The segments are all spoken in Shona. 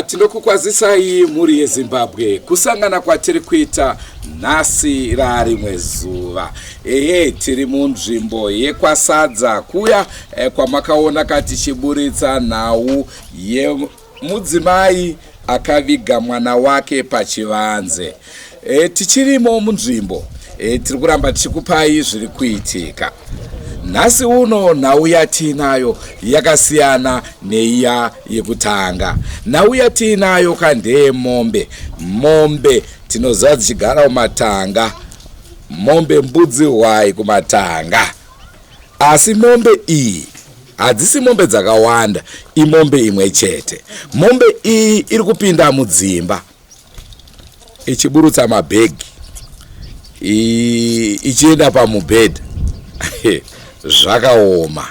Tinokukwazisai mhuri yeZimbabwe kusangana kwatiri kuita nhasi rarimwe zuva. Ehe, tiri munzvimbo yekwaSadza kuya eh, kwamakaona katichiburitsa nhau yemudzimai akaviga mwana wake pachivanze. E, tichirimo munzvimbo e, tiri kuramba tichikupai zviri kuitika. Nhasi uno nhau yatiinayo yakasiyana neiya yekutanga. Nhau yatiinayo ka ndeyemombe. Mombe tinoziva dzichigara kumatanga, mombe mbudzi hwai kumatanga. Asi mombe iyi hadzisi mombe dzakawanda, imombe imwe chete. Mombe iyi iri kupinda mudzimba ichiburutsa mabhegi ichienda pamubhedha zvakaoma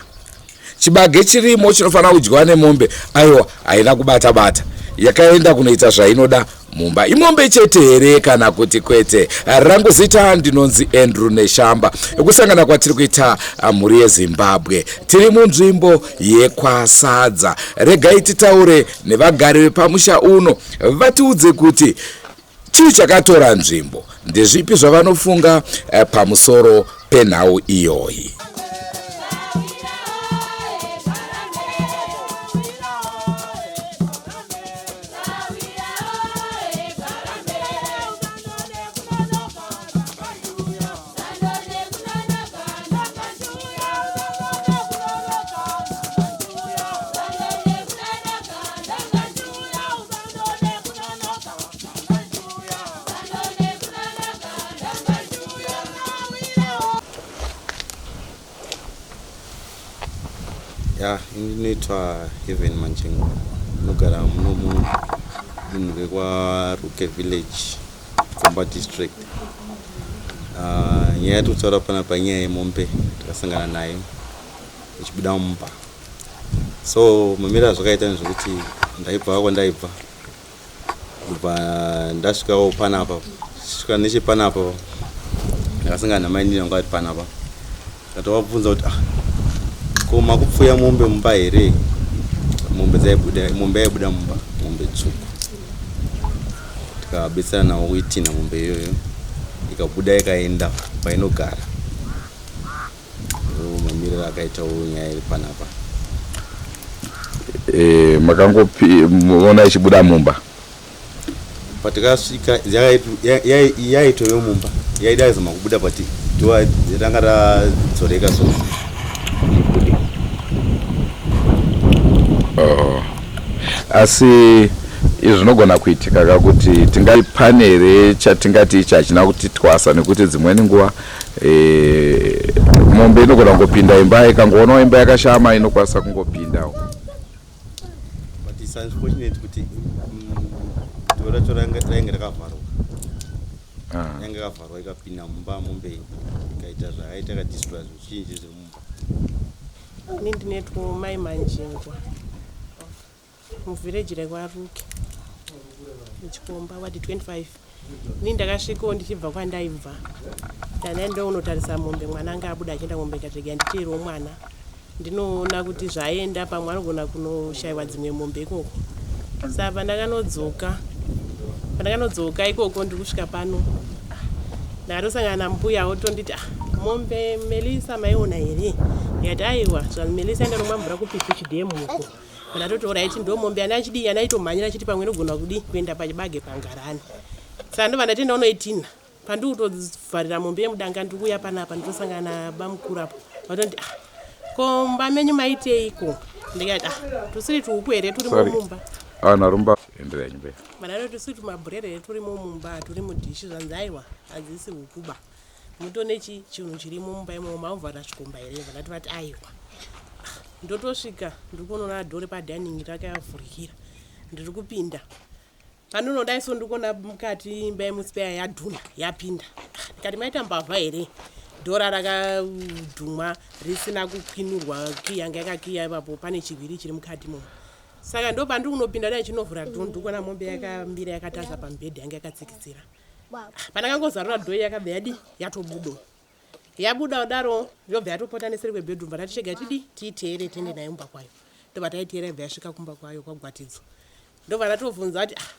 chibage chirimo chinofanira kudyiwa nemombe aiwa haina kubata bata yakaenda kunoita zvainoda mumba imombe chete here kana kuti kwete rangu zita ndinonzi andrew neshamba kusangana kwatiri kuita mhuri yezimbabwe tiri munzvimbo yekwasadza regai titaure nevagari vepamusha uno vatiudze kuti chii chakatora nzvimbo, ndezvipi zvavanofunga eh, pamusoro penhau iyoyi. Ya, ini ndinoitwa Heaven Manjengo, ndinogara muno mudunhu rekwaRuke Village, Komba District. Ah, nyaya yatiri kutaura panapa inyaya yemombe takasangana nayo ichibuda mumba. So mamiriro azvakaita ndezvekuti ndaibva kwandaibva kubva ndasvikawo panapa svika nechepanapa ndakasangana namainini vangu vari panapa ndatovabvunza kuti ah ko makupfuya mombe mumba here mombe dzaibuda mombe yaibuda mumba mombe tsvuku tikabetsera navo kuitinha mombe iyoyo ikabuda ikaenda painogara Mamiriro akaitawo nyaya iri panapa. E, makangoona ichibuda mumba? Patikasvika yaitove mumba yaida kuzama kubuda but dhiwa ranga radzoreka so ibude. Oh. Asi izvi zvinogona kuitika ka kuti tingati pane here chatingati ichi hachina kuti twasa nekuti dzimweni nguva e, mombe inogona kungopinda imba ikangoonawo imba yakashama inokwanisa kungopindawo but it's unfortunate kuti mm, dhoo racho rainge rakavharwa ah. yainge yakavharwa ikapinda mumba mombe ikaita zvaaita ikadistroya zvizhinji zviri mumba ini ndinetwo mai manjingwa muvhireji rekwaRuke muchikomba wadi 25 ini ndakasvikawo ndichibva kwandaibva ndandaendawo kunotarisa mombe mwana anga abuda achienda mombe ndikati rega nditeerewo mwana ndinoona kuti zvaenda pamwe anogona kunoshaiwa dzimwe mombe ikoko saka pandakanodzoka pandakanodzoka ikoko ndiri kusvika pano ndakatosangana nambuya otonditi ah, mombe melisa maiona here ndikati aiwa zvanzi melisa enda nomwa mvura kupipi chidhemu uko Ndatoti oraiti ndo mombe yana achidii yana aitomhanyira achiti pamwe inogona kudii kuenda pachibage pangarani. Saka ndobva ndati ndaunoitinha. Pandiri kutovharira mombe yemudanga ndiri kuuya panapa ndotosangana nabamukuru apo. Vatonditi ah ko mumba menyu maiteiko? Ndikati ah tusiri tuhuku here turimo mumba. Ah narumba enderai mberi. Vanaro tusiri tumabhurere here turimo mumba turi mudhishi zvanzi aiwa hadzisi hukuba. Mutone chi chinhu chirimo mumba imomo mauvharira chikomba here? Vandati vati aiwa. Ndotosvika ndiri kunoona door repaDining rakavhurikira ndiri kupinda pandinodai so ndiri kuona mukati imba yemuspare yadhuna yapinda ndikati maita mbavha here dhora rakadhumwa risina kukwinurwa kiyi yanga yakakiya ipapo pane chivhiri chiri mukati imomo saka ndo pandiri kunopinda dai chinovhura dho ndiri kuona mombe yakamira yakatarisa pamubhedha yanga yakatsikitsira pandakangozarura dho yakabva yadi yatobudo Yabuda kudaro yobva yatopota neseri kwebedroom bva tati chega tidi tiiteere tiende nayo kumba kwayo ndobva taiteera yobva yasvika kumba kwayo kwagwatidzo Ndobva ndatobvunza kuti ah,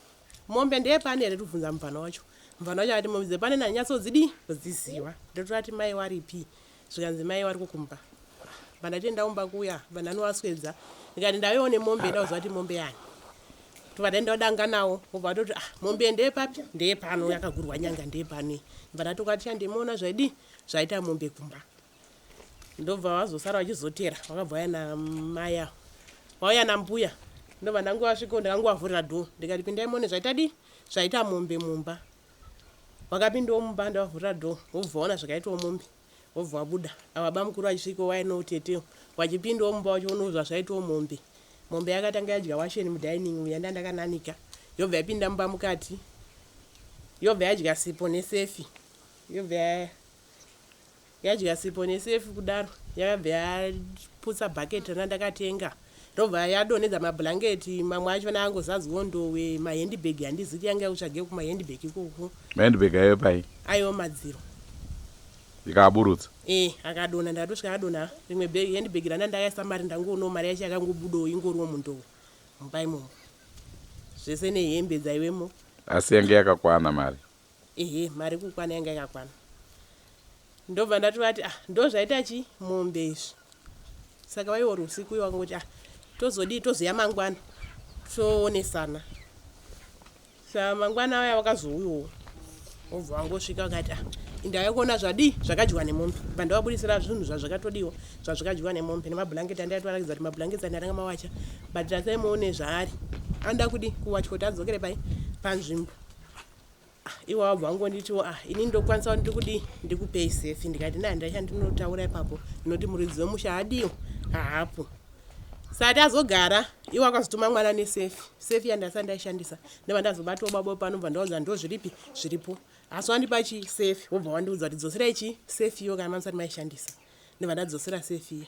mombe ndeyepani here tobvunza mubvana wacho. Mubvana wacho akati mombe dzepane ndanyatsodzi kudziziva. Ndotovati mai waripi? Zvikanzi mai wari kukumba. Bva ndati ndaumba kuya, bva ndanovaswedza. Ndikati ndauyawo nemombe ndauziva kuti mombe yani. Tobva ndaenda kudanga nawo, vobva vatoti ah, mombe ndeyepapi? Ndeyepano yakagurwa nyanga ndeyepano iyi. Bva ndatokati chandimuona zvaidii? Zvaita mombe kumba. Ndobva vazosara vachizotera, vakabva vauya namai ava. Vauya nambuya. Ndobva ndangovasvikawo ndakangovavhurira door. Ndikati pindai muone zvaita dii? Zvaita mombe mumba. Vakapindawo mumba ndavavhurira door, vobva vaona zvakaitawo mombe. Vobva vabuda. Ava bamukuru vachisvikawo vainawo tete vachipindawo mumba vachionawo zvazvaitawo mombe. Mombe yakatanga yadya washeni mudining umu yanda ndakananika. Yobva yapinda mumba mukati. Yobva yadya sipo nesefi. Yobva yadya sipo nesefi kudaro yakabva yaputsa bucket rana ndakatenga ndobva yadonhedza mablanketi mamwe acho angozadzwawo ndowe mahandbag handizivi kuti yanga yakutsvage kumahandbag ikoko. Mahandbag aive pai? Aiwa madziro. Ikaaburutsa? Eh, akadonha ndakatosvika akadonha rimwe bag handbag randa ndakaisa mari ndangoonawo mari yacho yakangobudawo ingoriwo mundowe mumba imomo zvese nehembe dzaivemo. Asi yange yakakwana mari? Ehe, mari kukwana yanga yakakwana. Ndobva ndatovati ah, ndozvaita chi mombe izvi. Saka vaiwa usiku iwo vakangoti ah, tozodii tozoya mangwana toonesana. Saka mangwana vaya vakazouyawo vobva vangosvika vakati ah, indava yekuona zvadii zvakadyiwa nemombe. Bva ndavabudisira zvinhu zvazvakatodiwa zvazvikadyiwa nemombe nemablanketi andaitovarakidza kuti mablanketi andanga mawacha but tasai muone zvaari anoda kudi kuwachwa kuti adzokere pai panzvimbo. Ah, ivo vabva vangonditiwo ah, ini ndokwanisa kuti ndikudii ndikupei sefi ndikati ini handina chandinotaura ipapo ndinoti muridzi wemusha haadiwo haapo sati azogara iwo akazotuma mwana nesefi sefi yandasati ndaishandisa ndobva ndazobatawo baba pano bva ndaudza ndo zviripi zviripo asi wandipa chi sefi wobva wandiudza kuti dzoserai chi sefi iyo kana mamusati maishandisa ndobva ndadzosera sefi iya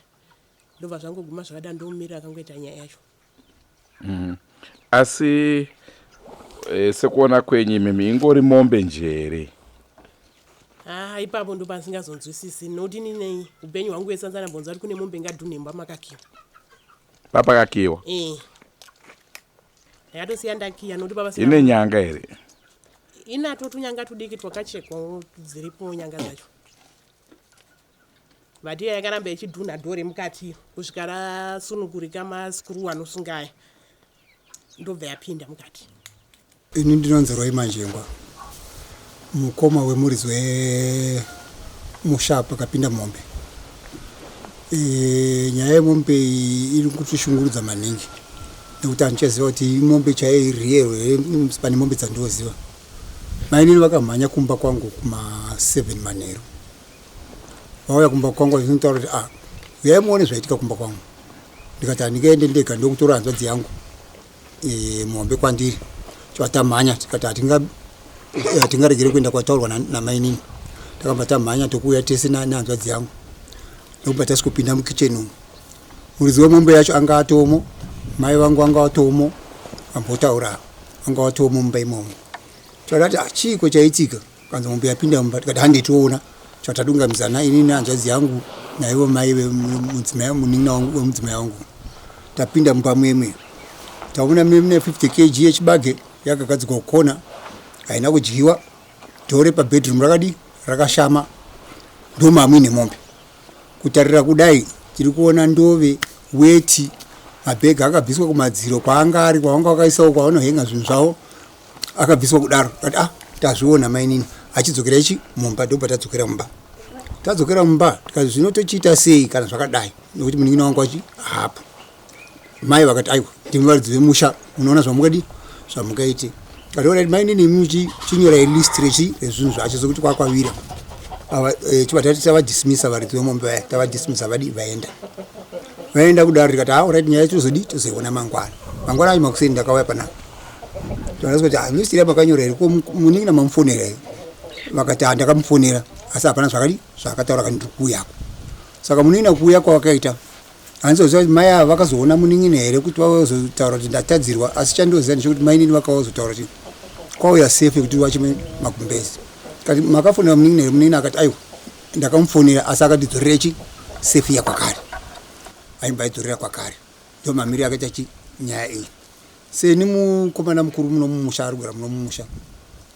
ndobva zvangoguma zvakada ndomumirira akangoita nyaya yacho. Asi e, sekuona kwenyu imimi ingori mombe njere. Ah, ipapo ndo pandisingazonzwisisi nokuti inini upenyu hwangu wese andisati ndambonzwa kuti kune mombe ingadhunhe mumba makakiwa. Papakakiwa? Eh. Ndakatosiya ndakiya nokuti baba Ine nyanga here? Inato tunyanga tudiki twakachekwa dziripo nyanga dzacho. But iya yakaramba ichidhunha door remukati kusvika rasunungurika mascrew anosunga aya ndobva yapinda mukati. Ini ndinonzi Roy Manjengwa, mukoma wemuridzi wemusha pakapinda mombe. E, nyaya yemombe iyi iri kutishungurudza maningi nekuti handichaziva kuti imombe chaiyo iri real here pane mombe dzandinoziva. Mainini vakamhanya kumba kwangu kuma 7 manheru vauya kumba kwangu vachinotaura kuti ah uyai muone zvaitika kumba kwangu ndikati handingaende ndega ndokutora hanzvadzi yangu e, muhombe kwandiri chibva tamhanya tikati hatingaregere kuenda kwataurwa namainini takabva tamhanya tokuuya tese nehanzvadzi yangu ndokubva tasvikopinda mukicheni umu muridzi wemombe yacho anga atomo mai vangu vanga vatomo vambotaura vanga vatomo mumba imomo takati ah, chiiko chaitika Kanzi mombe yapinda mumba tikati hande toona chatadungamidzana ini nehanzvadzi yangu naivo mai vemudzimai munin'ina wangu wemudzimai wangu tapinda mumba mwemwe taona mune 50 kg yechibage yakagadzikwa kukona haina kudyiwa dhoo repabedroom rakadi rakashama ndomamuine mombe Kutarira kudai tiri kuona ndove, weti, mabhegi akabviswa kumadziro kwaanga ari kwavanga vakaisawo kwavanohenga zvinhu zvavo akabviswa kudaro kati ah tazviona mainini achidzokera ichi mumba ndobva tadzokera mumba tadzokera mumba tikati zvino tochiita sei kana zvakadai nekuti munin'ina wangu achi hapo mai vakati aiwa ndimi varidzi vemusha munoona zvamukadi zvamukaite kationa kuti mainini imi chinyorai list rechi rezvinhu zvacho sekuti kwakwavira eh, chibva tati tavadismisa varidzi vemombe vaya tavadismisa vadi vaenda vaenda kudaro tikati ha ah, orit nyaya tozodi tozoiona mangwana mangwana acho makuseni ndakauya panapa tonazi kuti ah, list ira makanyora here ko munin'ina mamufonera here vakati ha ah, ndakamufonera asi hapana zvakadi zvaakataura kani ndiri kuuyako saka munin'ina kuuya kwavakaita Handizoziva kuti mai ava vakazoona munin'ina here kuti vazotaura kuti ndatadzirwa asi chandoziva ndechekuti mainini vakazotaura kuti kwauya sefe kuti wache magumbezi kati makafonera munin'ina here munin'ina akati aiwa ndakamufonera asi akatidzorera chi sefi yakwakare aimba aidzorera kwakare ndo mamiriro akaita chi nyaya iyi. Seni mukomana mukuru muno mumusha ari kugara muno mumusha,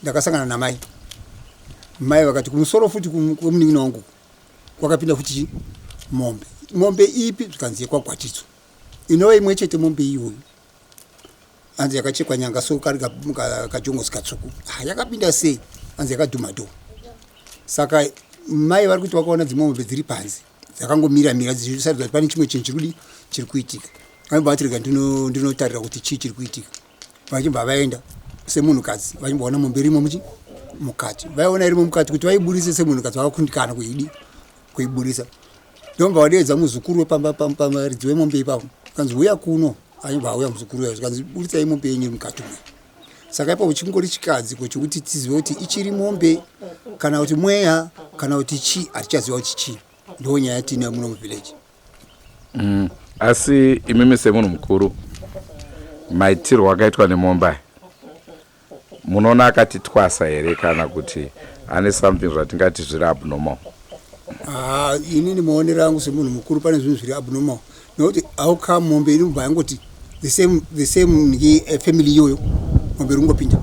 ndakasangana namai. Mai vakati kumusoro futi kwemunin'ina wangu kwakapinda futi chi mombe. Mombe ipi? Zvikanzi yekwaGwatidzo, inova imwe chete mombe iyoyo. Hanzi yakachekwa nyanga so kari kajongosi katsvuku. Ah, yakapinda sei? Hanzi yakadhuma dho. Saka mai vari kuti vakaona dzimwe mombe dziri panze dzakangomira mira dzichiratidza kuti pane chimwe chinhu chiri kudi chiri kuitika. Vaibva vati rega ndinotarira kuti chii chiri kuitika. Vachibva vaenda semunhukadzi, vachimboona mombe irimo muchi mukati. Vaiona irimo mukati kuti vaiburitse semunhukadzi vakakundikana kuidi kuiburitsa. Ndobva vadeedza muzukuru wepamba pamaridzi wemombe ipapo, kanzi huya kuno. Achibva auya muzukuru uya, zvikanzi buritsai mombe yenyu iri mukati umu. Saka ipapo chingori chikadziko chekuti tizive kuti ichiri mombe kana kuti mweya kana kuti chii, hatichaziva kuti chii. Ndo nyaya yatiinayo muno muvillage. Asi imimi semunhu mukuru, maitirwo akaitwa nemombe aya munoona akati twasa here kana kuti ane something zvatingati zviri abnormal? Ah, inini maonero angu semunhu mukuru pane zvinhu zviri abnormal, nekuti how come mombe inobva yangoti the same niki family iyoyo mombe iri kungopinda,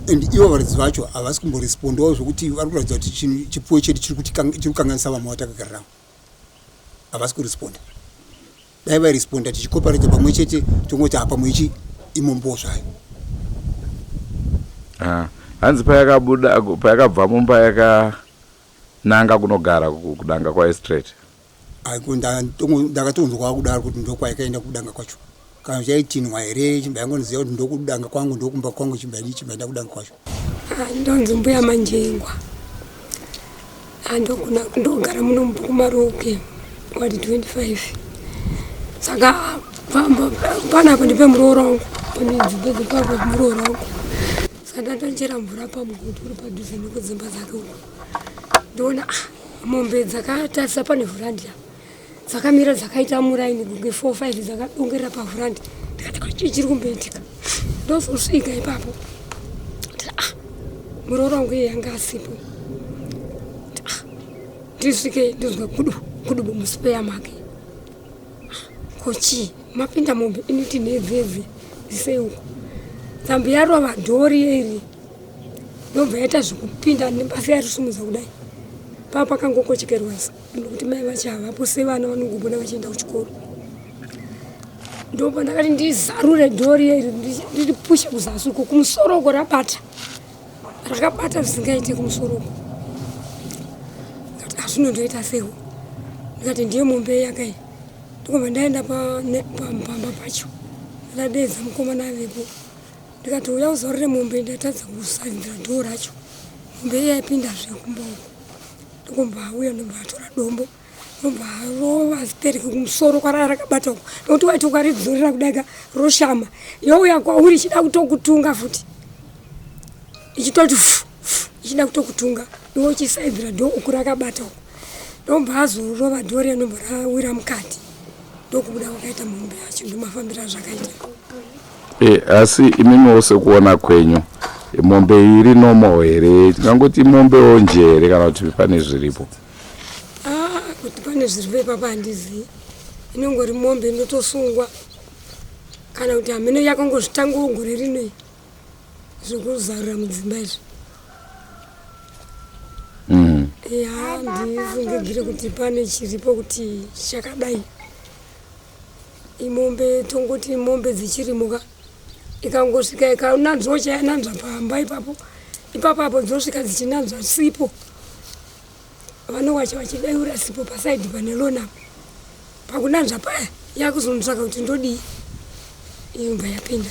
and ivo varidzi vacho havasi kumborespondawo zvokuti vari kuratidza kuti chinhu chipfuwo chedu chiri kukanganisa vamwe vatakagara navo. Havasi kuresponda. Dai vairesponda tichikoparedza pamwe chete, tongoti apa mwechi imombowo zvayo. Ah, hanzi payakabuda, payakabva mumba yakananga kunogara kudanga kwaEstrate. Ndakatonzwa kudaro kuti ndokwayakaenda kudanga kwacho. Kana chaitinwa here, chimba yangoziva kuti ndokudanga kwangu, ndokumba kwangu, chimba chimbaenda kudanga kwacho. Ah, ndonzi Mbuya Manjengwa. Ah, ndogara muno mubhuku Maruke, wadi 25. Saka panapa ndipe muroora wangu, pane dzimba dzepapa muroora wangu. Saka ndatochera mvura pamugodhi uri padhuze nekudzimba dzake uko. Ndoona ah, mombe dzakatarisa pane vhurandi apa, dzakamira dzakaita muraini kunge 4 5 dzakadongerera pavhurandi. Ndikati ko chii chiri kumboitika? Ndozosvika ipapo, ndati ah, muroora wangu iye yanga asipo. Ndati, ah, ndisvike ndinzwe gudu gudu musipeya make. Ah, ko chii mapinda mombe inoti nedzedze dzisei uko tsambi yarova dhori iri, ndobva yaita zvekupinda nembasi yarisumudza kudai. Paa pakangokochekerwa nekuti mai vacho havapo, sevana vanongobuda vachienda kuchikoro. Ndopa ndakati ndizarure dhori iri ndiripushe kuzasi uko kumusoro uko, rabata rakabata zvisingaite kumusoro uko. Ndikati azvinondoita sewo, ndikati ndiyo mombe yakai. Ndikobva ndaenda pamba pacho, ndadeedza mukomana avepo, ndikati uya uzarure mombe, ndatadza kusaidzira dhoo racho, mombe iya yapinda zvekumba uko. Ndokobva auya, ndobva atora dombo, ndobva arova zitereki kumusoro kwaraya rakabata uko, nokuti waiti ukaridzorera kudaika roshama, youya kwauri ichida kutokutunga futi, ichitoti fu fu ichida kutokutunga, iwe uchisaidzira dhoo uku rakabata uko. Ndobva azorova dhoo riya, ndobva rawira mukati, ndokubuda kwakaita mombe yacho. Ndomafambiro azvakaita. Asi imimiwo sekuona kwenyu, mombe iri normal here? Tingangoti mombewo nje here kana kuti pane zviripo? Ah, kuti pane zviripo ipapo handizivi. Inongori mombe inotosungwa, kana kuti hameno yakangozvitangawo gore rinoi zvekuzarura mudzimba izvi. Ya, ndifungidzire kuti pane chiripo kuti chakadai. Imombe, tongoti mombe dzichirimuka, ikangosvika ikananzvawo chayananzva pamba ipapo ipapo apo dzosvika dzichinanzva sipo, vanowacha vachideura sipo pasaidhi pane lona apo pakunanzva paya, yakuzonotsvaka kuti ndodii, iyobva yapinda.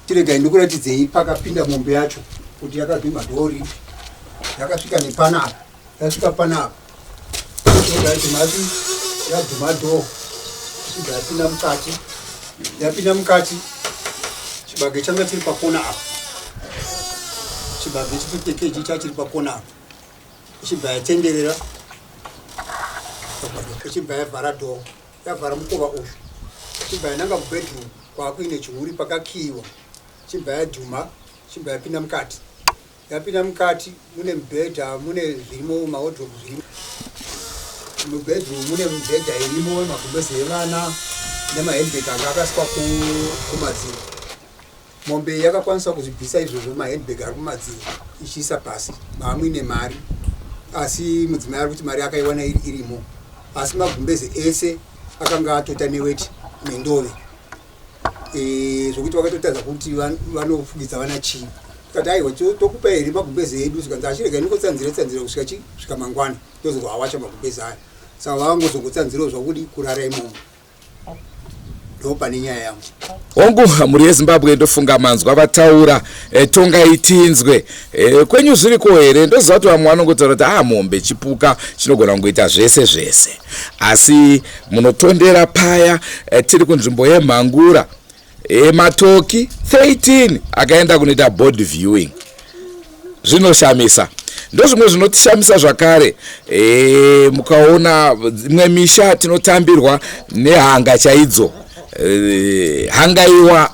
Chiregai ndikuratidzei pakapinda mombe yacho kuti yakadhuma dhori, yakasvika nepanapa, yasvika panapa, yadhumati yadhuma dhoo, ichibva yapinda mukati. Yapinda mukati, chibage changa chiri pakona apa, chibage chi 50 kg chachiri pakona apa, ichibva yatenderera, ichibva yavhara dhoo, yavhara mukova uyu, ichibva yananga kubedroom kwakuine chihuri pakakiyiwa, ichibva yadhuma, ichibva yapinda mukati. Yapinda mukati mune mubhedha, mune zvirimo, mawardrobe zvirimo mubedroom, mune mubhedha irimo, magumbezi evana. nemahandbag anga akaswa kumadziro. Mombe yakakwanisa kuzvibvisa izvozvo mahandbag ari kumadziro ichiisa pasi maamuine mari, asi mudzimai ari kuti mari akaiwana iri irimo, asi magumbeze ese akanga atota neweti nendove e, zvokuti vakatotadza kuti vanofukidza vana chii. Tikati aiwa tokupa here magumbeze edu, zvikanzi achirega ndingotsanzira tsanzira kusvika chi svika mangwana tozoawacha magumbeze aya. Saka vangozongotsanzirawo zvakudi kurara imomo. Ndo pane nyaya yangu. Hongu, mhuri yeZimbabwe, ndofunga manzwa vataura. E, tongai tinzwe. E, kwenyu zviriko here? Ndoziva kuti vamwe vanongotaura kuti ah, mombe chipuka chinogona kungoita zvese zvese, asi munotondera paya. E, tiri kunzvimbo yeMhangura. E, matoki 13 akaenda kunoita body viewing. Zvinoshamisa, ndozvimwe zvinotishamisa zvakare. E, mukaona imwe misha tinotambirwa nehanga chaidzo. E, hangaiwa.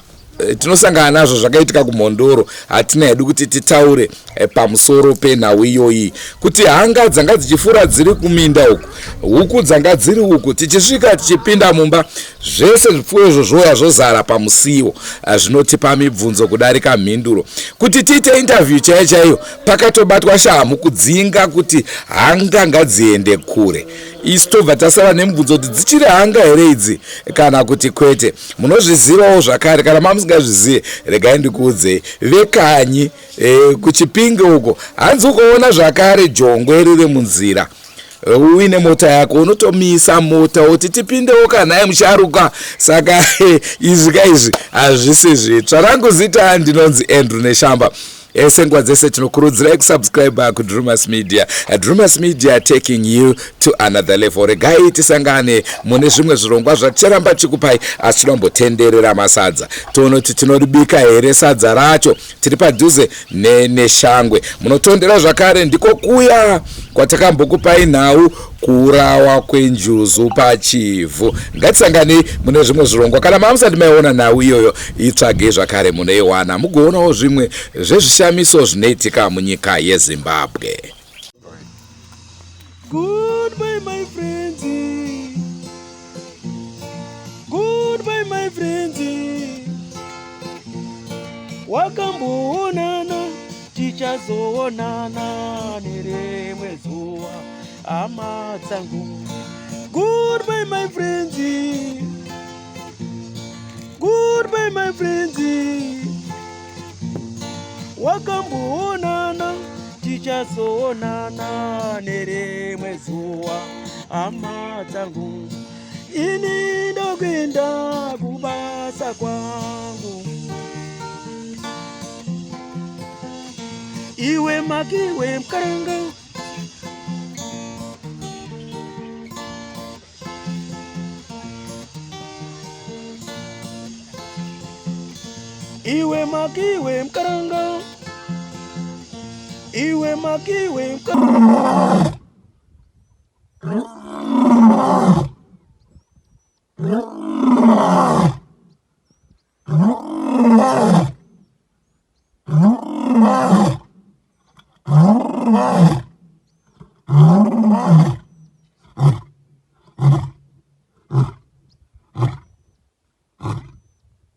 E, tinosangana nazvo zvakaitika kuMhondoro. Hatina hedu kuti titaure e, pamusoro penhau iyoyi, kuti hanga dzanga dzichifura dziri kuminda uku, huku dzanga dziri uku, tichisvika tichipinda mumba, zvese zvipfuyo izvo zvoya zvozara pamusiwo. Zvinotipa mibvunzo kudarika mhinduro. Kuti tiite interview chaiyo chaiyo, pakatobatwa shamhu kudzinga kuti hanga ngadziende kure. Isu tobva tasara nemubvunzo kuti dzichiri hanga here idzi kana kuti kwete. Munozvizivawo zvakare, kana mamusingazvizive, regai ndikuudzei vekanyi. E, kuChipinge uko hanzi ukaona zvakare jongwe riri munzira uine mota yako, unotomisa mota woti tipindewo kanhai musharuka. Saka izvi ka izvi hazvisi zvitsva. Rangu zita ndinonzi Andrew Neshamba. Senguva dzese tinokurudzirai kusubscribe kuDrumas Media. Drumas Media, taking you to another level. Regai tisangane mune zvimwe zvirongwa zvaticharamba tichikupai, asi tinombotenderera masadza, toona kuti tinoribika here sadza racho. Tiri padhuze neNeshangwe, munotondera zvakare, ndiko kuya kwatakambokupai nhau kuurawa kwenjuzu paChivhu. Ngatisanganei mune zvimwe zvirongwa. Kana mamusati maiona nhau iyoyo, itsvagei zvakare, munoiwana, mugoonawo zvimwe zvezvishamiso zvinoitika munyika yeZimbabwe. Goodbye, my friends. Goodbye, my friends. Wakamboonana, tichazoonana nerimwe zuva, hama dzangu. Goodbye, my friends. Goodbye, my friends. Wakamboonana, tichazoonana nerimwe zuva, hama dzangu. Ini ndokuenda kubasa kwangu. Iwe makiwe mukaranga. Iwe makiwe mukaranga. Iwe makiwe mukaranga.